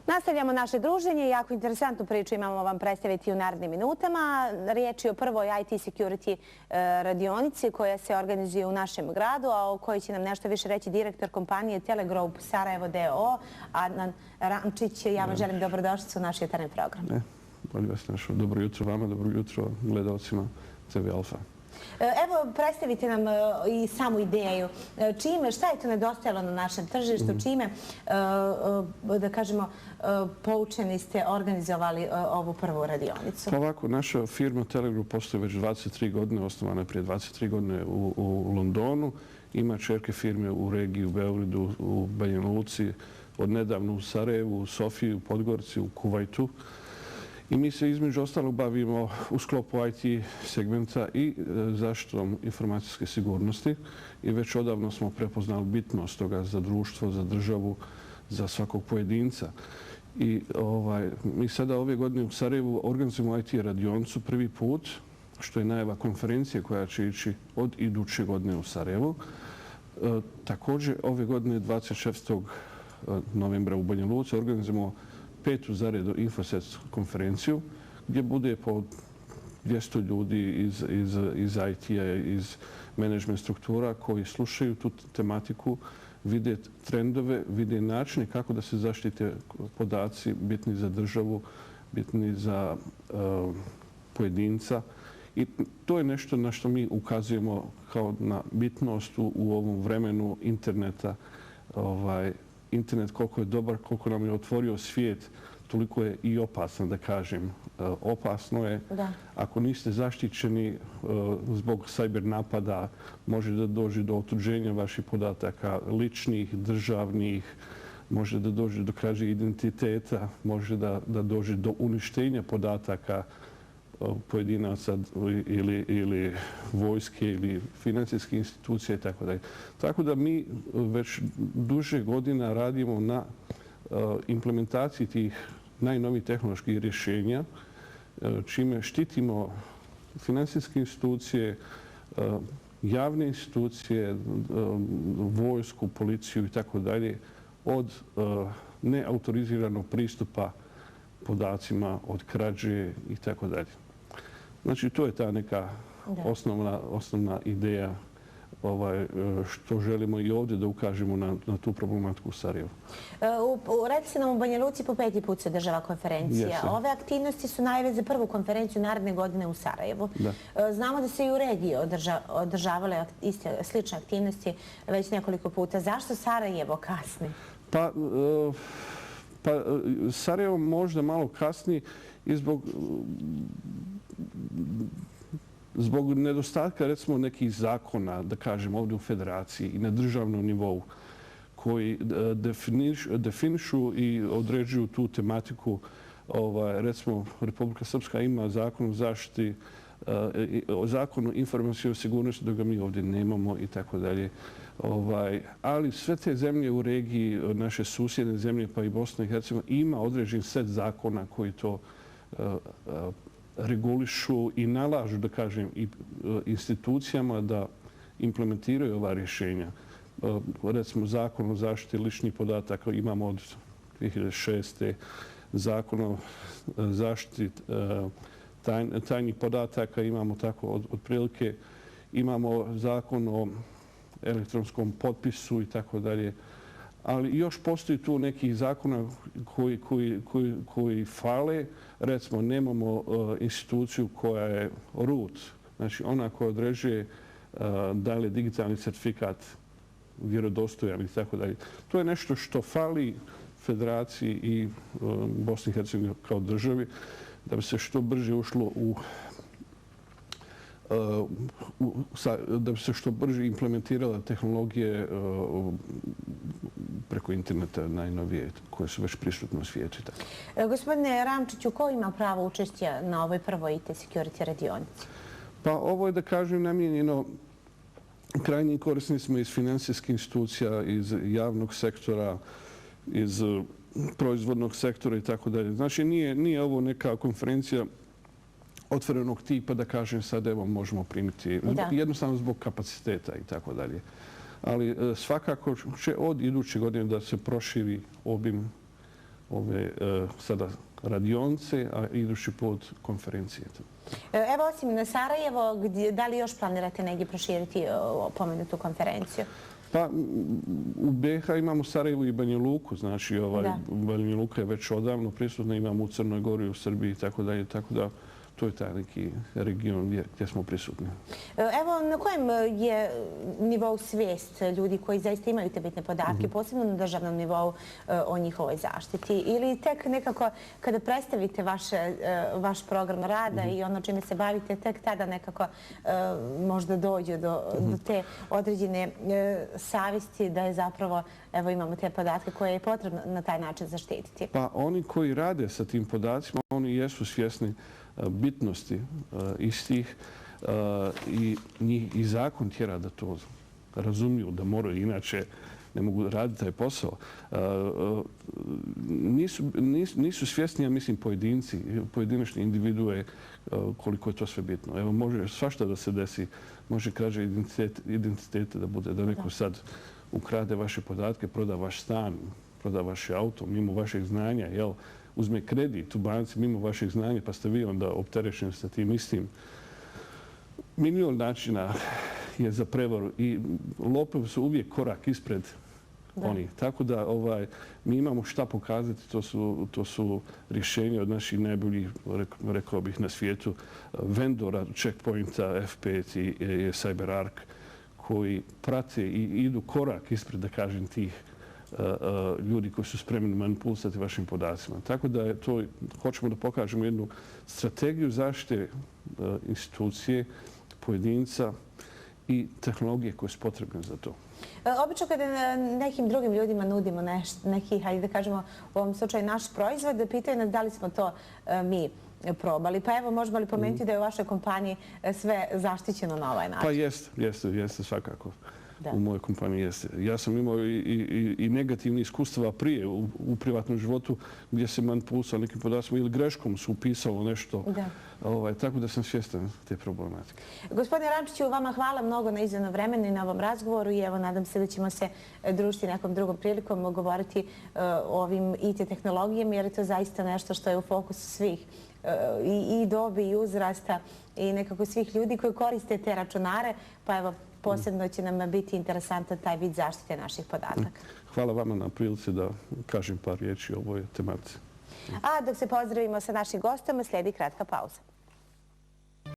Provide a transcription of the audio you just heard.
Nastavljamo naše druženje. Jako interesantnu priču imamo vam predstaviti u narednim minutama. Riječ je o prvoj IT security radionici koja se organizuje u našem gradu, a o kojoj će nam nešto više reći direktor kompanije Telegroup Sarajevo DOO, Adnan Ramčić. Ja vam želim dobrodošlicu u naš jutarnji program. Bolje vas našao. Dobro jutro vama, dobro jutro gledalcima TV Alfa. Evo, predstavite nam i samu ideju. Šta je to nedostajalo na našem tržištu? Čime, da kažemo, poučeni ste organizovali ovu prvu radionicu? Ovako, naša firma Telegroup postoji već 23 godine, osnovana je prije 23 godine u Londonu. Ima čerke firme u regiji, u Beogradu, u Banja Luci, od nedavno u Sarajevu, u Sofiji, u Podgorici, u Kuvajtu. I mi se između ostalog bavimo u sklopu IT segmenta i zaštitom informacijske sigurnosti i već odavno smo prepoznali bitnost toga za društvo, za državu, za svakog pojedinca. I mi sada ove godine u Sarajevu organizujemo IT radionicu prvi put, što je najava konferencije koja će ići od iduće godine u Sarajevu. Također ove godine 26. novembra u Banja Luci organizujemo 5. za redu InfoSec konferenciju gdje bude po 200 ljudi iz IT-a, iz management struktura koji slušaju tu tematiku, vide trendove, vide načine kako da se zaštite podaci bitni za državu, bitni za pojedinca. I to je nešto na što mi ukazujemo kao na bitnost u ovom vremenu interneta. Internet koliko je dobar, koliko nam je otvorio svijet, toliko je i opasno, da kažem. Opasno je ako niste zaštićeni zbog cyber napada, može da dođe do otuđenja vaših podataka, ličnih, državnih, može da dođe do krađe identiteta, može da dođe do uništenja podataka pojedinaca ili vojske ili financijske institucije i tako dalje. Tako da mi već duže godina radimo na implementaciji tih najnovijih tehnoloških rješenja, čime štitimo financijske institucije, javne institucije, vojsku, policiju i tako dalje od neautoriziranog pristupa podacima, od krađe i tako dalje. Znači, to je ta neka osnovna ideja što želimo i ovdje da ukažemo na tu problematiku u Sarajevu. Radi se nam u Banja Luci po 5. put se održava konferencija. Ove aktivnosti su najave za prvu konferenciju naredne godine u Sarajevu. Znamo da se i u regiji održavale slične aktivnosti već nekoliko puta. Zašto Sarajevo kasni? Pa Sarajevo možda malo kasni i zbog nedostatka, recimo, nekih zakona, da kažem, ovdje u federaciji i na državnom nivou koji definišu i određuju tu tematiku. Recimo, Republika Srpska ima zakon o zaštiti, zakon o informacijskoj sigurnosti, dok ga mi ovdje nemamo i tako dalje. Ali sve te zemlje u regiji, naše susjedne zemlje, pa i Bosna i Hercegovina, ima određen set zakona koji to regulišu i nalažu, da kažem, i institucijama da implementiraju ova rješenja. Recimo, zakon o zaštiti ličnih podataka imamo od 2006. Zakon o zaštiti tajnih podataka imamo tako otprilike. Imamo zakon o elektronskom potpisu i tako dalje. Ali još postoji tu nekih zakona koji fale. Recimo, nemamo instituciju koja je root, znači ona koja određuje da li je digitalni certifikat vjerodostojan i tako dalje. To je nešto što fali Federaciji i Bosni i Hercegovini kao državi da bi se što brže ušlo da bi se što brže implementirala tehnologije preko interneta najnovije koje su već prisutne u svijetu. Gospodine Ramčiću, ko ima pravo učešća na ovoj prvoj IT security radionici? Pa ovo je, da kažem, namijenjeno krajnjim korisnicima iz financijskih institucija, iz javnog sektora, iz proizvodnog sektora i tako dalje. Znači, nije ovo neka konferencija otvorenog tipa da kažem sad evo možemo primiti, jednostavno zbog kapaciteta i tako dalje. Ali svakako će od iduće godine da se proširi obim ove sada radionice, a idući put konferencije. Evo, osim na Sarajevo, da li još planirate negdje proširiti pomenutu konferenciju? Pa u BiH imamo Sarajevo i Banja Luku, znači Banja Luka je već odavno prisutna, imamo u Crnoj Gori, u Srbiji i tako dalje, tako da to je taj neki region gdje smo prisutni. Evo, na kojem je nivou svijest ljudi koji zaista imaju te bitne podatke, posebno na državnom nivou, o njihovoj zaštiti? Ili tek nekako kada predstavite vaš program rada i ono čime se bavite, tek tada nekako možda dođu do te određene savjesti da je zapravo, evo imamo te podatke koje je potrebno na taj način zaštititi? Pa oni koji rade sa tim podacima, oni jesu svjesni bitnosti istih i zakon tjera da to razumiju, da moraju, inače ne mogu raditi taj posao. Nisu svjesni, ja mislim, pojedinačni individue koliko je to sve bitno. Evo, može svašta da se desi, može krađa identiteta da bude, da neko sad ukrade vaše podatke, proda vaš stan, proda vaše auto mimo vašeg znanja, jel? Uzme kredit u banci mimo vašeg znanja, pa ste vi onda opterećeni sa tim istim. Milion načina je za prevaru i lopovi su uvijek korak ispred onih. Tako da mi imamo šta pokazati, to su rješenja od naših najboljih, rekao bih, na svijetu vendora, checkpointa, F5 i CyberArk, koji prate i idu korak ispred, da kažem, tih ljudi koji su spremni manipulisati vašim podacima. Tako da je to, hoćemo da pokažemo jednu strategiju zaštite institucije, pojedinca i tehnologije koje su potrebne za to. Obično kada nekim drugim ljudima nudimo neki, hajde da kažemo u ovom slučaju naš proizvod, pitaju nas da li smo to mi probali. Pa evo, možemo li pomenuti da je u vašoj kompaniji sve zaštićeno na ovaj način? Pa jeste svakako. U mojoj kompaniji jeste. Ja sam imao i negativni iskustva prije u privatnom životu gdje se manipulisao nekim podacima ili greškom su upisalo nešto. Tako da sam svjestan te problematike. Gospodine Rančiću, vama hvala mnogo na izdvojenom vremenu i na ovom razgovoru i evo nadam se da ćemo se družiti nekom drugom prilikom govoriti o ovim IT tehnologijama jer je to zaista nešto što je u fokusu svih i dobi i uzrasta i nekako svih ljudi koji koriste te računare. Pa evo, posebno će nam biti interesantan taj vid zaštite naših podataka. Hvala vama na prilici da kažem par riječi o ovoj tematici. A dok se pozdravimo sa našim gostom, slijedi kratka pauza.